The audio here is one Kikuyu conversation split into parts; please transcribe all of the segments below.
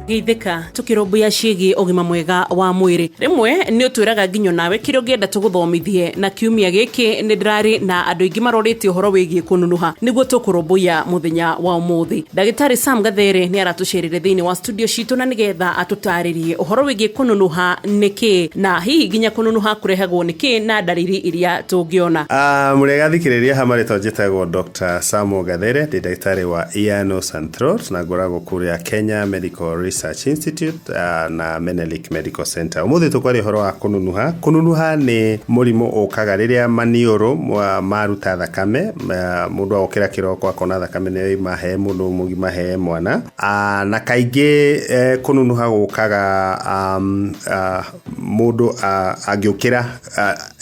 Geithĩka tũkĩrũmbũiya ciĩgiĩ ũgima mwega wa mwĩrĩ. Rĩmwe nĩ ũtwĩraga nginya nawe kĩrĩa ũngĩenda tũgũthomithie, na kiumia gĩkĩ nĩ ndĩrarĩ na andũ aingĩ marorĩtie ũhoro wĩgiĩ kũnunuha, nĩguo tũkũrũmbũiya mũthenya wa ũmũthĩ. Ndagĩtarĩ Sam Gathere nĩ aratũcerire thĩinĩ wa studio citũ na nĩgetha atũtarĩrie ũhoro wĩgiĩ kũnunuha nĩ kĩĩ, na hihi nginya kũnunuha kũrehagwo nĩ kĩĩ, na ndariri iria tũngĩona. Mũrĩega thikĩrĩria, ha marĩtwa njĩtagwo Dr. Samuel Gathere, ndĩ ndagĩtarĩ wa ear, nose and throat na ngoragwo kũrĩa Kenya Medical Research Institute na Menelik Medical Center. Ũmũthĩ tũkwaria ũhoro wa kũnunuha. Kũnunuha nĩ mũrimũ ũkaga rĩrĩa maniũrũ maruta thakame, mũndũ agokĩra kĩroko akona thakame nĩ yoima he mũndũ mũgima, he mwana. Na kaingĩ kũnunuha gũkaga mũndũ angĩũkĩra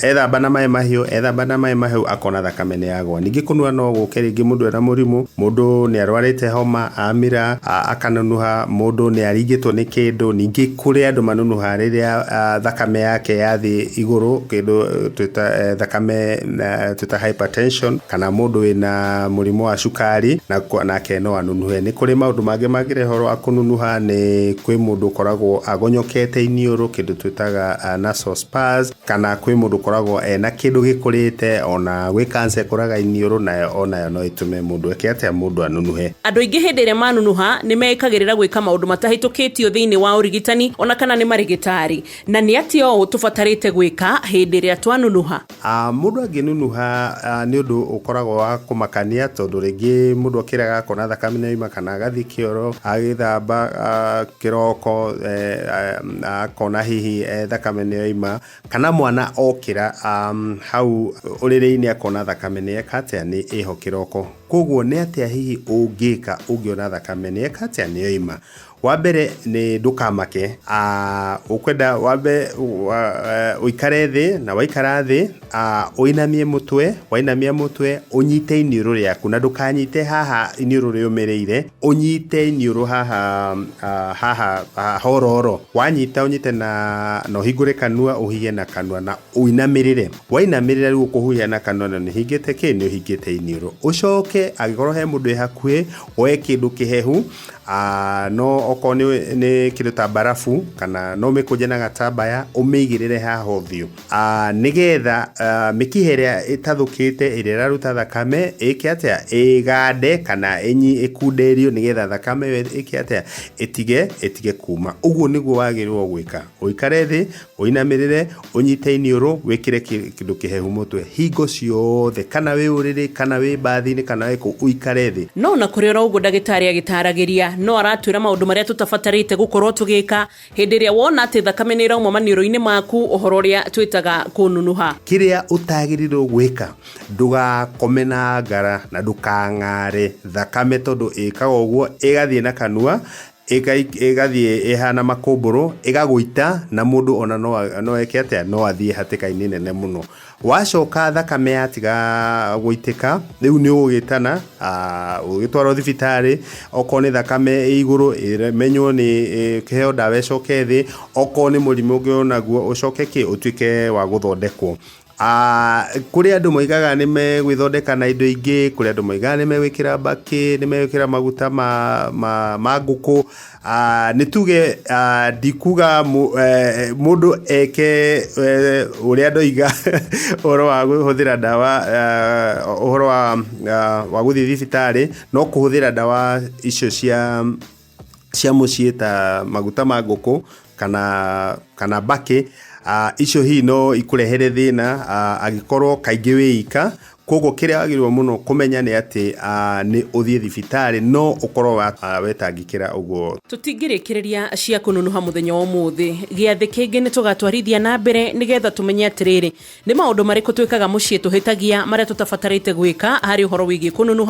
ethamba na maĩ mahiũ, ethamba na maĩ mahiũ akona thakame nĩ yagwa. Ningĩ kũnunuha no gũke rĩngĩ mũndũ ena mũrimũ, mũndũ nĩ arwarĩte homa amira akanunuha, mũndũ nĩ aringĩtwo nĩ kĩndũ. Ningĩ kũrĩ andũ manunuha rĩrĩa thakame yake yathiĩ igũrũ, kĩndũ twĩta thakame twĩta hypertension, kana mũndũ wĩna mũrimũ wa cukari nake no anunuhe. Nĩ kũrĩ maũndũ mangĩ mangĩrehe ũhoro wa kũnunuha, nĩ kwĩ mũndũ ũkoragwo agonyokete iniũrũ, kĩndũ twĩtaga nasal spurs, kana kwĩ mũndũ ũkoragwo ena kĩndũ gĩkũrĩte, ona gwĩ cancer ĩkũraga iniũrũ, nayo onayo no ĩtũme mũndũ eke atĩa, mũndũ anunuhe. Andũ aingĩ hĩndĩ ĩrĩa manunuha nĩ mekagĩrĩra gwĩka maũndũ matahĩtũkĩtio thĩinĩ wa ũrigitani ona kana nĩ marĩgĩtarĩ. Na nĩ atĩa ũũ tũbatarĩte gwĩka hĩndĩ ĩrĩa twanunuha? Mũndũ angĩnunuha nĩ ũndũ ũkoragwo wa kũmakania, tondũ rĩngĩ mũndũ okĩraga akona thakame nĩ yoima, kana agathiĩ kĩoro agĩthamba kĩroko akona hihi thakame nĩ yoima, kana mwana okĩra hau ũrĩrĩ-inĩ akona thakame nĩ eka atĩa, nĩ ĩho kĩroko. Koguo nĩ atĩa hihi ũngĩka ũngĩona thakame nĩ eka atĩa, nĩ yoima? Wa mbere nĩ ndũkamake, ũkwenda wambe ũikare thĩ, na waikara thĩ ũinamie mũtwe, wainamia mũtwe ũnyite iniũrũ rĩaku, na ndũkanyite haha iniũrũ rĩũmĩrĩire, ũnyite iniũrũ haha haha hororo. Wanyita ũnyite na ũhingũre kanua, ũhihe na kanua na ũinamĩrĩre. Wainamĩrĩra rĩu ũkũhuhia na kanua na nĩ ũhingĩte kĩ, nĩ ũhingĩte iniũrũ. Ũcoke angĩkorwo he mũndũ wĩ hakuhĩ, woe kĩndũ kĩhehu, no okorwo nĩ kĩndũ ta mbarabu, kana no ũmĩkũnje na gatambaya ũmĩigĩrĩre haha ũthiũ, nĩgetha mĩkiha ĩrĩa ĩtathũkĩte ĩrĩa ĩraruta thakame ĩke atĩa, ĩgande kana ĩkunderio, nĩgetha thakame ĩyo ĩke atĩa, ĩtige kuma. Ũguo nĩguo wagĩrĩirwo gwĩka, ũikare thĩ, ũinamĩrĩre, ũnyite iniũrũ, wĩkĩre kĩndũ kĩhehu mũtwe hingo ciothe, kana wĩ ũrĩrĩ, kana wĩ mbathi-inĩ, kana wĩ kũ, ũikare thĩ. No ona kũrĩ oro ũguo ndagĩtarĩ agĩtaragĩria, no aratwĩra maũndũ marĩa tũtabatarĩte gũkorwo tũgĩka hĩndĩ ĩrĩa wona atĩ thakame nĩ ĩrauma maniũrũ-inĩ maku, ũhoro ũrĩa twĩtaga kũnunuha. Kĩrĩa ũtagĩrĩirwo gwĩka, ndũgakome na ngara na ndũkang'are thakame, tondũ ĩkaga ũguo ĩgathiĩ na kanua, ĩgathiĩ ĩhana makũmbũrũ, ĩgagũita, na mũndũ ona no eke atĩa, no athiĩ hatĩka-inĩ nene mũno. Wacoka thakame yatiga gũitĩka, rĩu nĩ ũgũgĩtana ũgĩtwarwo thibitarĩ, okorwo nĩ thakame ĩ igũrũ ĩmenywo nĩ kĩheo ndawa ĩcoke thĩ, okorwo nĩ mũrimũ ũngĩ onaguo ũcoke kĩ, ũtuĩke wa gũthondekwo. Kũrĩ andũ moigaga nĩ megwĩthondeka na indo ingĩ, kũrĩ andũ moigaga nĩ megwĩkĩra mbakĩ, nĩ megwĩkĩra maguta ma ngũkũ. Nĩ tuge ndikuga mũndũ eke ũrĩa ndoiga ũhoro wa kũhũthĩra ndawa, ũhoro wa gũthiĩ thibitarĩ, no kũhũthĩra ndawa icio cia mũciĩ ta maguta ma ngũkũ kana mbakĩ, icio hihi no ikũrehere thĩna angĩkorwo kaingĩ wĩ ika. Koguo kĩrĩa wagĩrĩirwo mũno kũmenya nĩ atĩ nĩ ũthiĩ thibitarĩ, no ũkorwo wetangĩkĩra ũguo. Tũtingĩrĩkĩrĩria cia kũnunuha mũthenya wa ũmũthĩ. Gĩathĩ kĩngĩ nĩ tũgatwarithia na mbere nĩgetha tũmenye atĩrĩrĩ, nĩ maũndũ marĩkũ twĩkaga mũciĩ tũhĩtagia marĩa tũtabatarĩte gwĩka harĩ ũhoro wĩgiĩ kũnunuha.